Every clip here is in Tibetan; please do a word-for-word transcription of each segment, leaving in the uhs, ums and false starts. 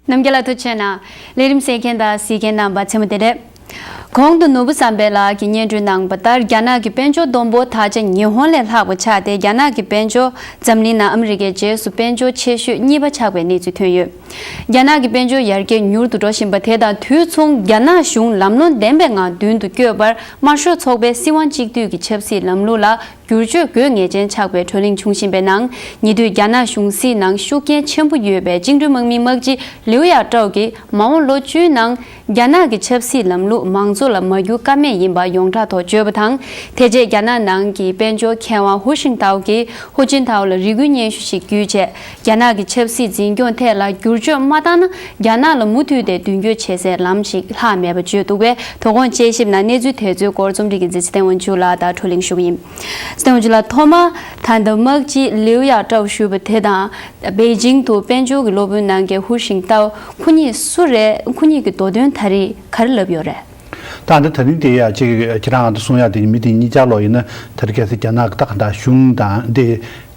རྣམ་རྒྱལ་ལ་ཐུགས་རྗེ་ཆེ་གནང་། ལས་རིམ་གསན་མཁན་དང་གཟིགས་མཁན་རྣམ་པ་མཚན་མོ་བདེ་ལེགས། གོང་དུ་ནོར་བུ་བསམ་འཕེལ་ལགས་ཀྱིས་སྙན་སྒྲོན་གནང་བ་ལྟར། རྒྱ་ནག་གི་དཔལ་འབྱོར་བསྡོམས་འབོར་ད་ཆ་ཉི་ཧོང་ལས་ལྷག་པ་ཆགས་ཏེ། རྒྱ་ནག་གི་དཔལ་འབྱོར་འཛམ་གླིང་ནང་ཨ་མི་རི་ཀའི་རྗེས་སུ་དཔལ་འབྱོར་ཆེ་ཤོས་གཉིས་པ་ཆགས་པའི་གནས་ཚུལ་ཐོན་ཡོད། རྒྱ་ནག་གི་དཔལ་འབྱོར་ཡར་རྒྱས་མྱུར་དུ་འགྲོ་བཞིན་པ་དེ་དང་དུས་མཚུངས། རྒྱ་ནག་གཞུང་ལམ་ལྷོང་ལྡན་པའི་ངང་མདུན་དུ་སྐྱོད་པར། དམར་ཤོག་ཚོགས་པའི་སྲིད་དབང་གཅིག་སྡུད་ཀྱི་ཆབ་སྲིད་ལམ་ལུགས་ལ་བསྒྱུར་བཅོས་དགོས་ངེས་ཅན་ཆགས་པའི་བགྲོ་གླེང་བྱུང་བཞིན་པའི་ནང་། ཉེ་དུས་རྒྱ་ནག་གཞུང་སྲིད་ནང་ཤུགས་རྐྱེན་ཆེན་པོ་ཡོད་པའི་བཅིངས་འགྲོལ་དམག་མི་དམག་སྤྱི་ལིའུ་ཡ་ཀྲོའུ་གིས་མ་འོངས་ལོ་བཅུའི་ནང་རྒྱ་ནག་གི་ཆབ་སྲིད་ལམ་ལུགས་མང་གཙོ་ལ་མ་བསྒྱུར་ཀ་མེད་ཡིན་པ་ཡོངས་གྲགས་ཐོག་བརྗོད་པ་དང་། དེ་རྗེས་རྒྱ་ནག་ནང་གི་དཔལ་འབྱོར་མཁས་དབང་ཧུའུ་ཤིང་ཏའོ་གིས་ཧུའུ་ཅིན་ཐའོ་ལ་རེ་སྐུལ་སྙན་ཞུ་ཞིག་བརྒྱུད་རྗེས། རྒྱ་ནག་གི་ཆབ་སྲིད་འཛིན་སྐྱོང་ཐད་ལ་བསྒྱུར་བཅོས་མ་བཏང་ན། རྒྱ་ནག་ལ་མུ་མཐུད་དེ་མདུན་སྐྱོད་བྱེད་སའི་ལམ་ཞིག་ལྷག་མེད་པ་བརྗོད་འདུག་པས། དོ་དགོང་དཔྱད་ཞིབ་ནང་གནས་ཚུལ་དེ་ཚོའི་སྐོར་རྩོམ་སྒྲིག་གི་མཛད་སྤྱི་བསྟན་དབང་ཕྱུག་ལགས་དང་བགྲོ་གླེང་ཞུ་གི་ཡིན། བསྟན་དབང་ཕྱུག་ལགས། ཐོག་མར་ད་ལྟ་དམག་སྤྱི་ལིའུ་ཡ་ཀྲོའུ་ཞུས་པ་དེ་དང་། པེ་ཅིང་དུ་དཔལ་འབྱོར་གྱི་སློབ་དཔོན་གནང་མཁན་ཧུའུ་ཤིང་ཏའོ་ཁོ་གཉིས་སུ་རེད། ཁོ་གཉིས་ཀྱི་མདོ་དོན་ད་རེས་ག་རེ་ལབ་ཡོད་རེད། ད་ལྟ་ད་རིང་དེ་ཡ་གཅིག་ཁྱེད་རང་ང་ཚོ་གསུང་ཡ་དེ་མི་དེ་གཉིས་ཆ་ལོ་ཡིན་ན། ད་རེས་གལ་སྲིད་རྒྱ་ནག་གི་ད་ག་འདྲ་གཞུང་དང་དེ་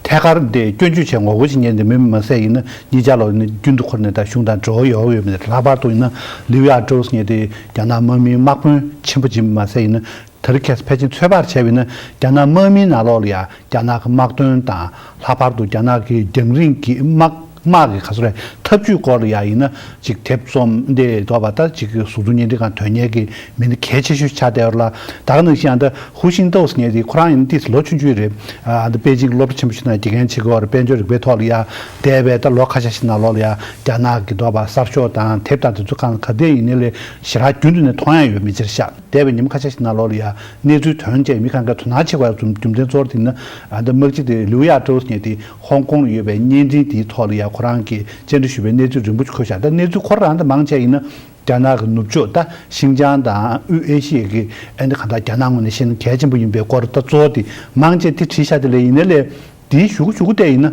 ཐད་ཀར་དེ་སྐྱོན་བརྗོད་བྱས་ངོ་རྒོལ་བྱེད་མཁན་དེ་མི་མ་ཟད་ཡིན་ན། གཉིས་ཆ་ལོ་ཡིན་ན་རྒྱུན་དུ་འཁོར་ནས་ད་གཞུང་དང་འབྲེལ་བ་ཡོད་ཡོད་མེད། ལྷག་པར་དུ་ཡིན་ན་ལིའུ་ཡ་ཀྲོའུ་ཟེར་མཁན་དེ་རྒྱ་ནག་དམག་མིའི་དམག་དཔོན་ཆེན་པོ་ཡིན་པ་མ་ཟད་ཡིན་ན། ད་རེས་གལ་སྲིད་ཕལ་ཆེར་ཚོད་དཔག་བྱས་པ་ཡིན་ན། རྒྱ་ནག་དམག་མིའི་ནང་ལོགས་ལ་ཡ་རྒྱ་ནག་གི་དམག་དོན་དང་། ལྷག་པར་དུ་རྒྱ་ནག་གི་རྒྱང་རིང་གི་དམག་དམག་གི་ག་ཚོད་རེད། འཐབ་ཇུས་སྐོར་ལ་ཡ་ཡིན་ན་ཅིག་དེབ་རྩོམ་དེ་འདྲ་བ། ད་ཅིག་གཟུགས་མཐོང་བརྙན་འཕྲིན་ཁང་དོན་གཉེར་གྱི་མི་སྣ་གལ་ཆེ་ཤོས་ཆགས་བསྡད་ཡོད་རེད་ལ། ད་ག་ནང་བཞིན་ཨ་ད་ཧུའུ་ཤིང་ཏའོ་ཟེར་མཁན་དེ་ཁོ་རང་ཡིན་ན་ཏོག་ཙམ་ལོ་ཆུང་ཆུང་རེད། ཨ་ད་པེ་ཅིང་སློབ་གྲྭ་ཆེན་པོ་ཞིག་ནང་དགེ་རྒན་བྱེད་ཀྱི་ཡོད་རེད། དཔལ་འབྱོར་རིག་པའི་ཐོག་ལ་ཡ། འདས་པའི་ད་ལོ་ཁ་ཤས་ཤིག་ནང་ལོགས་ལ་ཡ་རྒྱ་ནག་གི་འདྲ་བ་གསར་ཤོག་དང་དེབ་དང་དེ་ཚོ་གང་ག་དེ་ཡིན་ནའི་ལས་ཞེ་དྲག་རྒྱུན་དུ་ནས་མཐོང་ཡ་ཡོད་མི་ཅིག་རེད་ཤག་འདས་པའི་ཉིན་མོ་ཁ་ཤས་ཤིག་ནང་ལོགས་ལ་ཡ་གནས་ཚུལ་ཐོན་རྗེས་མི་གང་ག་དོ་སྣང་བྱེད་དགོས་ཡ་རྒྱུ་མཚན་གཙོ་བོ་དེ་ཡིན་ན། ཨ་ད་དམག་སྤྱི་དེ་ལིའུ་ཡ་ཀྲོའུ་ཟེར་མཁན་དེ་ཧོང་ཀོང་ལ་ཡོད་པའི་བརྙན་འཕྲིན་དེའི་ཐོག་ལ་ཡ་ཁོ་རང་གིས་བཅར་འདྲི་ཞུས་པའི་གནས་ཚུལ་རིང་པོ་ཅིག་འཁོད་ཤག་ད་གནས་ཚུལ་ཁོ་རང་དེ་མང་ཆེ་ཡིན་ན་རྒྱ་ནག་གི་ནུབ་ཕྱོགས་ད་ཤིན་ཅང་དང་དབུས་ཨེ་ཤི་ཡའི་གི་ཨ་ནི་གང་ལྟར་རྒྱ་ནག་ངོས་ནས་བཤད་ན་གལ་ཆེན་པོ་ཡིན་པའི་སྐོར་ད་གཙོ་བོ་དེ་མང་ཆེ་དེ་བྲིས་ཤག་དེ་ལས་ཡིན་ནའི་ལས། དེའི་གཞུག་གུ་གཞུག་གུ་དེ་ཡིན་ན།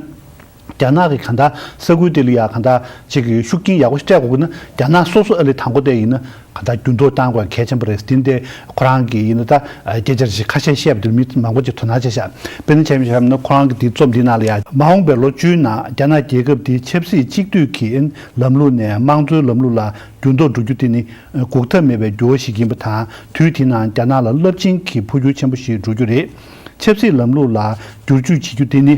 རྒྱ་ནག་གི་གང་ལྟར་ས་ཁུལ་དེ་ལ་ཡ་གང་ལྟར་ཅིག་གི་ཤུགས་རྐྱེན་ཡག་པོ་ཞིག་སྤྲད་དགོས་ཀྱི་ན། རྒྱ་ནག་སོ་སོ་ཨ་ལས་དང་པོ་དེ་ཡིན་ན་གང་ལྟར་འགྱུར་ལྡོག་བཏང་དགོས་གལ་ཆེན་པོ་རེད། དེ་འདྲ་ཁོ་རང་གིས་ཡིན་ན་ད་སྐད་ཆ་ཞིག་ཁ་ཤས་བཤད་པ་དེ་མི་མང་པོ་ཅིག་དོ་སྣང་བྱས་ཤག་དཔེར་ན་ཆ་བཞག་ན་ཁོ་རང་གི་དེའི་རྩོམ་འདི་ནང་ལ་ཡ། མ་འོངས་པའི་ལོ་བཅུའི་ནང་རྒྱ་ནག་རྒྱལ་ཁབ་འདིའི་ཆབ་སྲིད་གཅིག་སྡུད་ཀྱི་ལམ་ལུགས་ནས་དམངས་གཙོའི་ལམ་ལུགས་ལ་འགྱུར་ལྡོག་འགྲོ་རྒྱུ་དེ་ནི་སྒུག་ཐབས་མེད་པའི་འགྱུར་བ་ཞིག་ཡིན་པ་དང་། དུས་དེའི་ནང་རྒྱ་ནག་ལ་རླབས་ཆེན་གྱི་འཕོ་འགྱུར་ཆེན་པོ་ཞིག་འགྲོ་རྒྱུ་རེད། ཆབ་སྲིད་ལམ་ལུགས་ལ་བསྒྱུར་བཅོས་བྱེད་རྒྱུ་དེ་ནི་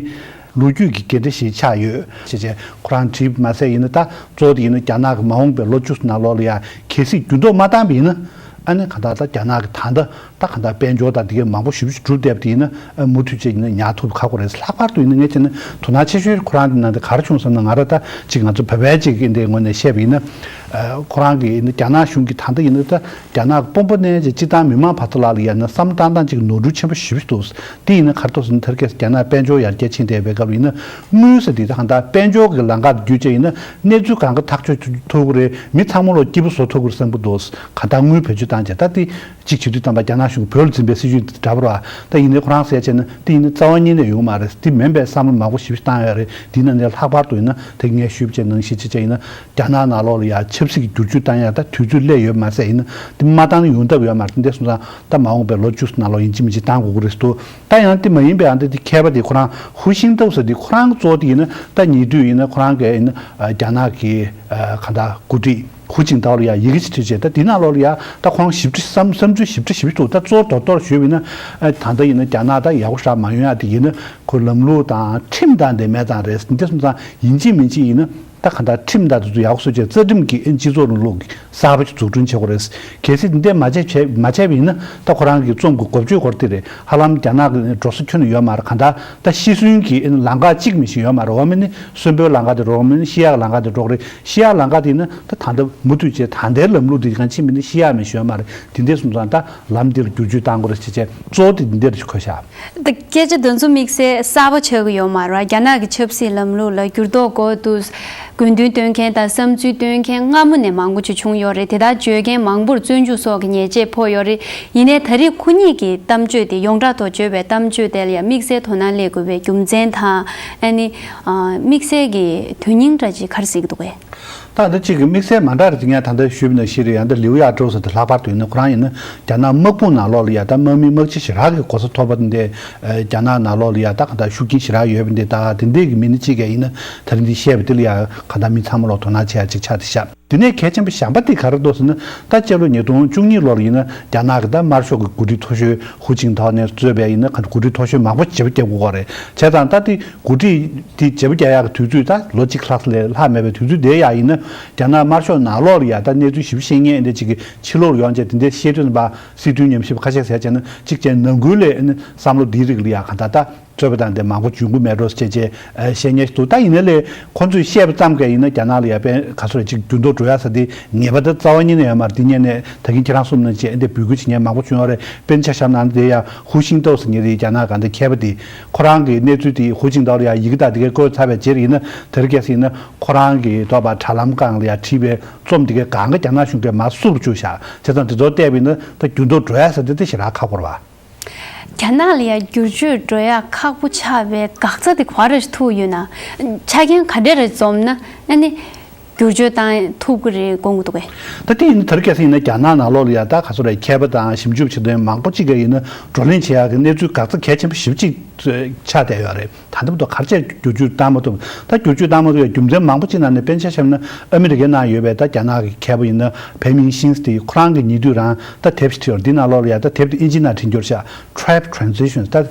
ལོ་རྒྱུས་ཀྱི་འགལ་ཟླ་ཞིག་ཆགས་ཡོད་ཅེས་བྱས་ཁོ་རང་བྲིས་པ་མ་ཟད་ཡིན་ན། ད་གཙོ་བོ་དེ་ཡིན་ན་རྒྱ་ནག་གི་མ་འོངས་པའི་ལོ་བཅུ་ནང་ལོགས་ལ་ཡ་གལ་སྲིད་འགྱུར་ལྡོག་མ་བཏང་བ་ཡིན་ན། ཨ་ནི་གང་ལྟར་ད་རྒྱ་ནག་གི་ད་ལྟ་ད་གང་ལྟར་དཔལ་འབྱོར་དང་དེ་གའི་མང་པོ་ཞེ་པོ་ཞིག་གྲུབ་བསྡད་པ་དེ་ཡིན་ན། ཨ་མུ་མཐུད་བྱས་ཡིན་ན་ཉར་ཐུབ་ཁག་པོ་རེད། ལྷག་པར་དུ་ཡིན་ན་ངས་བྱས་ན་དོ་སྣང་ཆེ་ཤོས་ཁོ་རང་དེ་ནང་དེ་ག་རེ་བྱུང་ཟེར་ན། ང་རང་ད་ཅིག་ང་ཚོ་བོད་པའི་ཅིག་གི་འདི་ངོས་ནས་བཤད་པ་ཡིན་ན། ཨ་ཁོ་རང་གི་ཡིན་ན་རྒྱ་ནག་གཞུང་གི་ད་ལྟ་ཡིན་ན་ད། རྒྱ་ནག་གི་དཔོན་པོ་ནས་ཅིག་སྤྱི་བཏང་མི་མང་བར་དུ་ལ་ལ་ཡ་ན་བསམ་བློ་བཏང་སྟངས་ཅིག་ནོར་འཁྲུལ་ཆེན་པོ་ཞེ་པོ་ཞིག་འདུག་དེ་ཡིན་ན་ག་རེ་འདུག་ཟེར་ན། དེ་རིང་ཁ་སང་ད་རྒྱ་ནག་དཔལ་འབྱོར་ཡར་རྒྱས་ཕྱིན་བསྡད་པའི་སྐབས་ལ་ཡིན་ན། དངུལ་ཟེར་དེ་ད་གང་ལྟར་དཔལ་འབྱོར་གྱི་ལམ་ཁ་དེ་བརྒྱུད་བྱས་ཡིན་ན་གནས་ཚུལ་གང་ག་ཐག་གཅོད་ཐུབ་ཀྱི་རེད། མི་ཚང་མ་ལོ་སྐྱིད་པོ་བཟོ་ཐུབ་ཀྱི་རེད་བསམ་གྱི་འདུག་གང་ལྟར་དངུལ་བེད་སྤྱོད་བཏང་བྱས་ད་དེ་གཅིག་བྱེད་དུས་ཙམ་པ་རྒྱ་ནག་གཞུང་བོད་ལ་འཛིན་པའི་སྲིད་བྱུས་འདི་འདྲ་པོ་རེད་བ། ད་ཡིན་ནའི་ཁོ་རང་ཟེར་བྱས་ན་དེ་ཡིན་ན་རྩ་བ་ཉིད་ནས་ཡོང་གི་མ་རེད། དེ་མིན་པའི་བསམ་བློ་མང་པོ་ཞེ་པོ་ཞིག་བཏང་ཡོད་རེད། དེ་ནང་ནས་ལྷག་པར་དུ་ཡིན་ན་དེ་ངས་ཞུས་པ་བྱས་ནང་བཞིན་ཅིག་བྱས་ཡིན་ན། རྒྱ་ནག་ནང་ལོགས་ལ་ཡ་ཆབ་སྲིད་ཀྱི་བསྒྱུར་བཅོས་བཏང་ཡ་ད་དུས་ཚོད་སླེབས་ཡོད་མ་ཟད་ཡིན་ན། དེ་མ་བཏང་ན་ཡོང་ཐབས་ཡོད་མ་རེད། དེ་འདྲ་སོང་ཙང་ད་མ་འོངས་པའི་ལོ་བཅུ་ནང་ལོགས་ཡིན་གཅིག་མིན་གཅིག་བཏང་དགོས་ཀྱི་རེད་འདུག་ད་ཡང་དེ་མ་ཡིན་པའི་ཨ་འདི་དེ་མཁས་པ་དེ་ཁོ་རང་ཧུའུ་ཤིན་ཏའོ་ཟེར་དེ་ཁོ་རང་གཙོ་བོ་དེ་ཡིན་ན། ད་ཉེ་དུས་ཡིན་ན་ཁོ་རང་གི་ཡིན་ན་རྒྱ་ནག་གི་གང་ལྟར་འགོ་ཁྲིད་ཧུའུ་ཅིན་ཏའོ་ལ་ཡ་ཡི་གེ་ཅིག་བྲིས་བྱས། ད་དེ་ནང་ལོགས་ལ་ཡ་ད་ཁོ་རང་ཞིབ་ཕྲ་བསམ་བསམ་ཚུལ་ཞིབ་ཕྲ་ཞིབ་ཕྲ་འདུག་ད་གཙོ་བོ་མདོར་མདོར་ཞུས་པ་ཡིན་ན། ད་ལྟ་ཡིན་ན་རྒྱ་ནག་ད་ཡག་པོ་ཞེ་དྲག་མ་ཡོང་ཡ་དེ་ཡིན་ན་ཁོ་ལམ་ལུགས་དང་ཁྲིམས་དང་དེ་མེད་ཙང་རེད། འདི་སོང་ཙང་ཡིན་གཅིག་མིན་གཅིག་ཡིན་ན། ད་གང་ལྟར་ཁྲིམས་དང་དེ་ཚོ་ཡག་པོ་བཟོ་བྱས་རྩ་ཁྲིམས་ཀྱི་ཨེ་སྤྱི་ཚོགས་རིང་ལུགས་ཀྱི་གསར་པ་ཞིག་འཛུགས་སྐྲུན་བྱེད་དགོས་རེད། གལ་སྲིད་འདི་འདྲ་མ་བྱས་བྱས་མ་བྱས་པ་ཡིན་ན། ད་ཁོ་རང་གི་རྩོམ་གྱི་འགོ་བརྗོད་སྐོར་དེ་རེད། ཧ་ལམ་རྒྱ་ནག་གི་འགྲོ་ས་ཁྱོན་ནས་ཡོད་མ་རེད། གང་ལྟར་ད་ཤི་གསོན་གྱི་ཨེ་ལམ་ཁ་གཅིག་མི་ཞིག་ཡོད་མ་རེད། འོ་མ་ནི་གསོན་པོའི་ལམ་ཁ་དེ་འགྲོ། འོ་མ་ནི་ཤི་ཡག་ལམ་ཁ་དེ་འགྲོ་གི་རེད། ཤི་ཡག་ལམ་ཁ་དེ་ཡིན་ན་ད་ད་ལྟ་མུ་མཐུད་བྱས་ད་ལྟའི་ལམ་ལུགས་དེ་གང་ཕྱིན་པ་ཡིན་ན་ཤི་ཡག་མི་ཞིག་ཡོད་མ་རེད། དེ་འདྲ་སོང་ཙང་ད་ལམ་འདི་ལ་བསྒྱུར་བཅོས་བཏང་དགོས་རེད་ཅེས་བྱས་གཙོ་བོ་དེ་འདི་འདྲ་ཞིག་འཁོད་བཞག་ད་སྐད་ཆ་འདི་ཚོ་དམིགས་བསལ་གསར་པ་ཆགས་ཀྱི་ཡོད་མ་རེད། རྒྱ་ནག་གི་ཆབ་སྲིད་ལམ་ལུགས་ལ་འགྱུར་ལྡོག་དགོས་འདུག་དགོས་འདུན་འདོན་མཁན་དང་བསམ་ཚུལ་འདོན་མཁན་སྔ་མོ་ནས་མང་པོ་ཅིག་བྱུང་ཡོད་རེད། དེ་དག་བརྗོད་མཁན་མང་པོར་བཙོན་འཇུག་སོགས་ཀྱི་ཉེས་ཆད་ཕོག་ཡོད་རེད། ཡིན་ནའི་ད་རེས་ཁོ་གཉིས་ཀྱི་གཏམ་བརྗོད་དེ། ཡོངས་གྲགས་ཐོག་བརྗོད་པའི་གཏམ་བརྗོད་དེ་ལ་ཡང་དམིགས་བསལ་དོ་སྣང་སླེབས་དགོས་པའི་རྒྱུ་མཚན་དང་། ཨ་ནི་དམིགས་བསལ་གྱི་དོན་སྙིང་འདྲ་ཅིག་ག་རེ་གཟིགས་འདུག་གས། ད་ལྟ་གཅིག་གི་དམིགས་བསལ་མ་འདྲ་རེད། དེ་ངས་ད་ལྟ་ཞུས་པ་ནང་བཞིན་རེད། ཡང་ད་ལིའུ་ཡ་ཀྲོའུ་ཟེར་དེ་ལྷག་པར་དུ་ཡིན་ན་ཁོ་རང་ཡིན་ན་རྒྱ་ནག་དམག་དཔུང་ནང་ལོགས་ལ་ཡ་ད་དམག་མི་དམག་སྤྱི་ཞེ་དྲག་གི་གོ་ས་མཐོ་པོ་འདི་རྒྱ་ནག་ནང་ལོགས་ལ་ཡ་ད་ག་ད་ཤུགས་རྐྱེན་ཞེ་དྲག་ཡོད་པ་འདི། ད་དེ་འདྲས་ཀྱི་མི་སྣ་གཅིག་གིས་ཡིན་ན་ད་རིང་འདི་བཤད་པ་འདི་ལ་ཡ་ག་ད་མི་ཚང་མ་ལོག་དོ་སྣང་བྱེད་ཡ་གཅིག་ཆགས་བསྡད་ཤག་དེ་ནས་གལ་ཆེན་པོ་གཞན་པ་དེ་ག་རེ་འདུག་ཟེར་ན། ད་སྤྱི་ལོ་ཉིས་སྟོང་བཅུ་གཉིས་ལོར་ཡིན་ན་རྒྱ་ནག་གི་ད་དམར་ཤོག་གི་འགོ་ཁྲིད་མཐོ་ཤོས་ཧུའུ་ཅིན་ཐའོ་ནས་གཙོས་པའི་ཡིན་ན་ག་འགོ་ཁྲིད་མཐོ་ཤོས་མང་པོ་བརྗེ་པོ་བརྒྱབ་དགོས་ཀྱི་རེད། བྱས་ཙང་ད་དེ་འགོ་ཁྲིད་དེ་བརྗེ་པོ་རྒྱག་ཡག་གི་དུས་ཚོད་ད་ལོ་གཅིག་ལྷག་ཙམ་ལས་ལྷག་མེད་པའི་དུས་ཚོད་དེ་ཡ་ཡིན་ན་རྒྱ་ནག་དམར་ཤོག་ནང་ལོགས་ལ་ཡ་ད་གནས་ཚུལ་ཞིབ་ཤེས་མཁན་འདི་གཅིག་གི་ཕྱི་ལོགས་ཡོང་བྱས་དེ་འདྲའི་ཤེས་འདོད་པ་སྲིད་དོན་ཉམས་ཞིབ་ཁ་ཤས་ཟེར་བྱས་ན་གཅིག་བྱས་ནང་ཁུལ་ལ་ནི་བསམ་བློ་འདིའི་རིགས་ལ་ཡ་ག་ད་ད་རྩོད་པ་དང་དེ་མང་པོ་འབྱུང་གི་མེད་འགྲོ་ཟེར་བྱས་བཤད་མཁན་ཞིག་འདུག་ད་ཡིན་ན་ལས་ཁོང་ཚོས་བཤད་པ་ཙམ་གས་ཡིན་ན་རྒྱ་ནག་ལ་ཡ་དཔལ་ག་ཚོད་ཅིག་འགྱུར་ལྡོག་འགྲོ་ཡ་ས་དེ་ངེས་པ་ད་རྩ་བ་ཉིད་ནས་ཡོད་མ་རེད། དེ་སྔོན་ནས་ད་གིན་ཁྱེད་རང་གསུངས་ནང་བཞིན་འདི་འབོད་སྐུལ་བྱེད་མཁན་མང་པོ་བྱུང་ཡོད་རེད། དཔེར་ན་ཆ་བཞག་ན་དེ་ཡ་ཧུའུ་ཤིང་ཏོའུ་ཟེར་མཁན་དེ་རྒྱ་ནག་ག་འདི་མཁས་པ་དེ་ཁོ་རང་གི་གནས་ཚུལ་དེ་ཧུའུ་ཅིན་ཏའོ་ལ་ཡ་ཡི་གེ་དང་དེ་གས་བཀོད་ཚར་བའི་རྗེས་ཡིན་ན་དེ་རིང་ཁ་སང་ཡིན་ན་ཁོ་རང་གི་ཐོག་པ་དྲ་ལམ་སྒང་ལ་ཡ་བྲིས་པའི་རྩོམ་དེ་གས་གང་ག་རྒྱ་ནག་གཞུང་གིས་མར་བསུབ་བཅུག་ཤག་བྱས་ཙང་དེ་ཚོ་བལྟས་པ་ཡིན་ན་ད་འགྱུར་ལྡོག་འགྲོ་ཡ་ས་དེ་དེ་ཞེ་དྲག་ཁག་པོ་རེད་པ། རྒྱ་ནག་ལ་ཡང་བསྒྱུར་བཅོས་འགྲོ་ཡག་ཁག་པོ་ཆགས་པའི་འགག་རྩ་དེ་ག་པར་ཐུག་ཡོད་ན། ཆ་རྐྱེན་ག་འདྲས་རེ་འཛོམས་ན་ཨ་ནི་བསྒྱུར་བཅོས་བཏང་ཐུབ་ཀྱི་རེད་དགོངས་ཀྱི་འདུག་གས། ད་དེ་ཡིན་ན་དེ་རིང་ཁ་སང་ཡིན་ན་རྒྱ་ནག་ནང་ལོགས་ལ་ཡ་ད་ག་ཚོད་རེད། མཁས་པ་དང་ཞིབ་འཇུག་བྱེད་མཁན་མང་པོ་གཅིག་གིས་ཡིན་ན་བགྲོ་གླེང་བྱེད་ཡག་གི་གནས་ཚུལ་འགག་རྩ་གལ་ཆེན་པོ་ཞེ་པོ་ཅིག་ཆགས་བསྡད་ཡོད་རེད། ད་ལྟ་བར་དུ་ག་རེ་བྱས་བསྒྱུར་བཅོས་བཏང་མ་ཐུབ། ད་བསྒྱུར་བཅོས་བཏང་མ་ཐུབ་ཡ་རྒྱུ་མཚན་མང་པོ་ཅིག་ནང་ནས་དཔེར་ན་ཆ་བཞག་ན་ཨ་མི་རི་ཀའི་ནང་ཡོད་པའི་ད་རྒྱ་ནག་གི་མཁས་པ་ཡིན་ན་ཕེ་མིང་ཤིན་ཏེ་ཁོ་རང་གི་ཉེ་དུས་རང་ད་དེབ་ཅིག་བྲིས་ཡོད་རེད། འདི་ནང་ལོགས་ལ་ཡ་ད་དེབ་དེ་ཨིན་ཇི་ནང་བྲིས་འགྱུར་ཤག Trap Transitions། ད་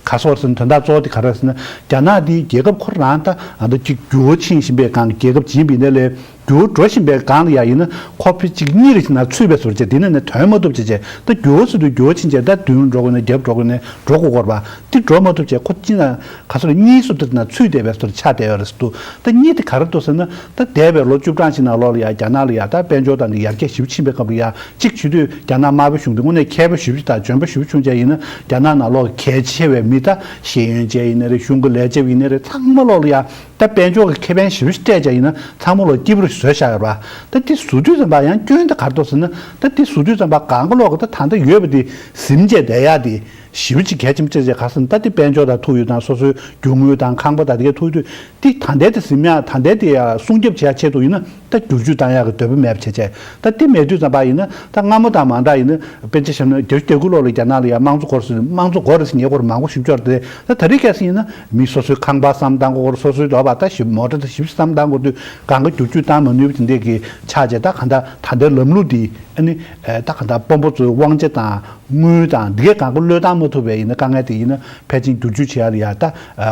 ག་སོགས་ཟེར་ན་དོན་དག་གཙོ་བོ་དེ་ག་རེ་ཟེར་ན་རྒྱ་ནག་འདི་རྒྱལ་ཁབ་ཁོ་རང་ད་ཨ་ད་ཅིག་འགྱུར་བ་ཕྱིན་བཞིན་པའི་སྒང་གི་རྒྱལ་ཁབ་ཅིག་ཡིན་པ་ཡིན་ན་ལས། འགྱུར་བ་འགྲོ་བཞིན་པའི་སྒང་ལ་ཡ་ཡིན་ན་ཁོ་ཕི་གཅིག་གཉིས་རེ་ཞིག་ན་ཚུད་པའི་བཟོ་བྱས་དེ་ནས་ནས་དོན་མ་ཐུབ་བྱས་བྱས་ད་འགྱུར་བ་ཟེར་དུས་འགྱུར་བ་ཕྱིན་བྱས་ད་མདུན་འགྲོ་དགོས་ན་རྒྱབ་འགྲོ་དགོས་ན་འགྲོ་དགོས་སྐོར་བ་དེ་འགྲོ་མ་ཐུབ་བྱས་ཁོ་གཅིག་ན་ག་ཚོད་གཉིས་སུ་དེ་ན་ཚུད་བསྡད་པའི་བཟོ་ཆགས་བསྡད་ཡོད་རེད་ཟེར་འདུག་ད་གཉིས་དེ་ག་རེ་འདུག་ཟེར་ན་ད་འདས་པའི་ལོ་བཅུ་གྲངས་ཤིག་ནང་ལོགས་ལ་ཡ་རྒྱ་ནག་ལ་ཡ་ད་དཔལ་འབྱོར་དང་ནི་ཡར་རྒྱས་ཞེ་པོ་ཕྱིན་པའི་སྐབས་ལ་ཡ་གཅིག་བྱེད་དུས་རྒྱ་ནག་དམར་པོའི་གཞུང་དེ་དངོས་གནས་མཁས་པོ་ཞེ་པོ་ཅིག་དང་འཇོན་པོ་ཞེ་པོ་བྱུང་བྱས་ཡིན་ན་རྒྱ་ནག་ནང་ལོགས་གལ་ཆེ་བའི་མི་ད་ཤེས་ཡོན་ཅན་ཡིན་ན་རེད། གཞུང་གི་ལས་བྱེད་ཡིན་ན་རེད། ཚང་མ་ལོགས་ལ་ཡ། ད་དཔལ་འབྱོར་གྱི་ཁེ་ཕན་ཞེ་པོ་ཞིག་སྤྲད་བྱས་ཡིན་ན་ཚང་མ་ལོག་སྐྱིད་པོ་རེ་བཟོས་བཞག་ཡོད་རེད་པ། ད་དེ་བཟོ་དུས་ཙམ་པ་ཡང་སྐྱོན་དེ་ག་རེ་འདུག་ཟེར་ན་ད་དེ་བཟོ་དུས་ཙམ་པ་གང་ག་ལོག་གི་ད་ད་ལྟ་ཡོད་པ་དེ་ཟིན་བྱས་བསྡད་ཡག་དེ་ཞེ་པོ་ཅིག་གལ་ཆེན་པོ་ཆགས་བྱས། ག་ཟེར་ན་ད་དེ་དཔལ་འབྱོར་དང་ཐུག་ཡོད་དང་སོ་སོའི་རྒྱུ་དངོས་དང་ཁང་པ་དང་དེ་གས་ཐུག་དུས་དེ་ད་ལྟའི་དེ་ཟིན་ཡག་ད་ལྟའི་དེ་ཡ་སྲུང་སྐྱོབ་བྱེད་ཡག་ཆེད་དུ་ཡིན་ན་ད་བསྒྱུར་བཅོས་བཏང་ཡག་གི་འདོད་པ་མེད་པ་བྱས་བྱས། ད་དེ་མེད་དུས་ཙམ་པ་ཡིན་ན་ད་སྔ་མོ་དང་མ་འདྲ་ཡིན་ན་དཔེ་ཆ་བཞག་ན་རྒྱ་རྒྱ་གུ་ལོག་ལ་རྒྱ་ནག་ལ་ཡ་དམངས་གཙོ་སྐོར་ཟེར་དམངས་གཙོ་སྐོར་རེ་ཟེར་ཉེ་སྐོར་མང་པོ་ཞིག་འབྱོར་ཏེ་ད་ད་རེས་གལ་སྲིད་ཡིན་ན། མི་སོ་སོའི་ཁང་པ་བསམ་བཏང་དགོས་སྐོར། སོ་སོའི་འདོད་པ་ད་ཞིབ་མོ་ཊ་ད་ཞིབ་བསམ་བཏང་དགོས་དུས་གང་ག་བསྒྱུར་བཅོས་བཏང་མ་ནུས་པ་དེ་འདྲས་ཀྱི་ཆགས་བྱས། ད་གང་ལྟར་ད་ལྟའི་ལམ་ལུགས་འདི་ཨ་ནི་ད་གང་ལྟར་དཔོན་པོ་ཚོའི་དབང་ཆ་དང་དངུལ་དང་འདི་གས་གང་ག་བློས་བཏང་མ་ཐུབ་པས་ཡིན་ན་དཀའ་ངལ་དེ་ཡིན་ན་ཕལ་ཆེར་བསྒྱུར་བཅོས་བྱེད་ཡ་ལ་ཡ་ད་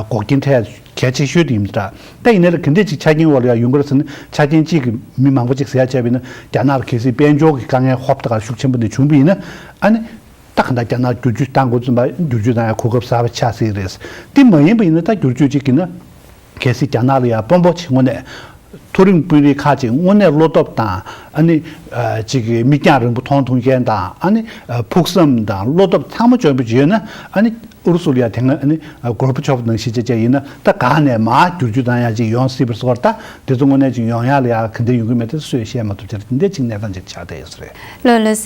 འགོག་རྐྱེན་འཕྲད་གལ་ཆེ་ཤོས་དེ་ཡིན་འདྲ། ད་ཡིན་ན་ལ་ག་འདྲས་ཅིག་ཆ་རྐྱེན་འོག་ལ་ཡ་ཡོང་གི་རེད་ཟེར་ན་ཆ་རྐྱེན་གཅིག་གི་མི་མང་པོ་ཅིག་ཟེར་ཡ་བྱས་པ་ཡིན་ན་རྒྱ་ནག་ལ་གལ་སྲིད་དཔལ་འབྱོར་གྱི་དཀའ་ངལ་ཧོབ་ཏེ་ག་ཤུགས་ཆེན་པོ་འདི་བྱུང་པ་ཡིན་ན་ཨ་ནི། ད་གང་ལྟར་རྒྱ་ནག་བསྒྱུར་བཅོས་བཏང་དགོས་ཙམ་པ་བསྒྱུར་བཅོས་བཏང་ཡ་གོ་སྐབས་གསར་པ་ཆགས་སྲིད་རེད། དེ་མ་ཡིན་པ་ཡིན་ན་ད་བསྒྱུར་བཅོས་ཅིག་ཡིན་ན་གལ་སྲིད་རྒྱ་ནག་ལ་ཡ་དཔོན་པོ་ཅིག་དངོས་གནས་མཐོ་རིམ་དཔོན་རིགས་ཁག་ཅིག་དངོས་གནས་བློ་སྟོབས་དང་ཨ་ནི་ཅིག་མིག་རྒྱང་རིང་པོ་མཐོང་ཐུབ་མཁན་དང་ཨ་ནི་ཕུགས་བསམ་དང་བློ་སྟོབས་ཚང་མ་འཇོན་པོ་ཅིག་ཡོད་ན་ཨ་ནི་ཨུ་རུ་སུ་ལ་ཡ་དེ་སྔ་ཨ་ནི་གོར་པ་ཆོབ་ནང་བཞིན་བྱས་བྱས་ཡིན་ན་ད་གང་ནས་མར་བསྒྱུར་བཅོས་བཏང་ཡ་ཅིག་ཡོང་སྲིད་པར་སོགས་ད། དེ་ཚོ་དངོས་གནས་ཅིག་ཡོང་ཡག་ལ་ཡ་ག་འདྲ་ཡོང་གི་མེད་དེ་སུས་བཤད་མ་ཐུབ་ཅེས་དེ་འདྲ་ཅིག་གནས་སྟངས་ཅིག་ཆགས་བསྡད་ཡོད་ས་རེད། ལགས་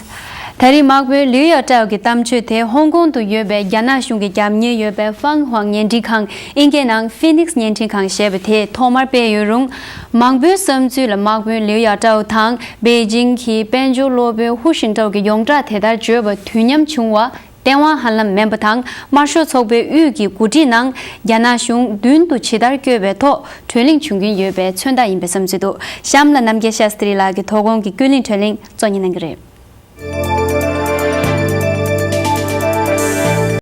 ལགས། ད་རེས་དམག་དཔོན་ལིའུ་ཡ་ཀྲའོ་གི་གཏམ་བརྗོད་དེ་ཧོང་ཀོང་དུ་ཡོད་པའི་རྒྱ་ནག་གཞུང་གི་རྒྱབ་གཉེར་ཡོད་པའི་ཧྥང་ཧུའང་བརྙན་འཕྲིན་ཁང་། ཨིན་སྐད་ནང་Phoenix་བརྙན་འཕྲིན་ཁང་ཞེས་པ་དེས་ཐོག་མར་སྤེལ་ཡོད་རུང་། མང་པོའི་བསམ་ཚུལ་ལ་དམག་དཔོན་ལིའུ་ཡ་ཀྲའོ་དང་པེ་ཅིང་གི་དཔལ་འབྱོར་སློབ་དཔོན་ཧུ་ཤིན་ཀྲའོ་གི་ཡོངས་གྲགས་དེ་ལྟར་བརྗོད་པ་དུས་མཉམ་བྱུང་བ། བསྟན་དབང་ཧ་ལམ་མིན་པ་དང་། དམར་ཤོག་ཚོགས་པའི་དབུས་ཀྱི་འགོ་ཁྲིད་ནང་རྒྱ་ནག་གཞུང་མདུན་དུ་ཇི་ལྟར་བསྐྱོད་པའི་ཐོག་གྲོས་གླེང་བྱུང་ཀྱིན་ཡོད་པའི་མཚོན་རྟགས་ཡིན་པའི་བསམ་ཚུལ་འདུག་གཤམ་ལ་རྣམ་རྒྱལ་ཤཱསྟྲི་ལགས་ཀྱིས་དོ་དགོང་གི་ཀུན་གླེང་གྲོས་གླེང་གཙོ་གཉེར་གནང་གི་རེད།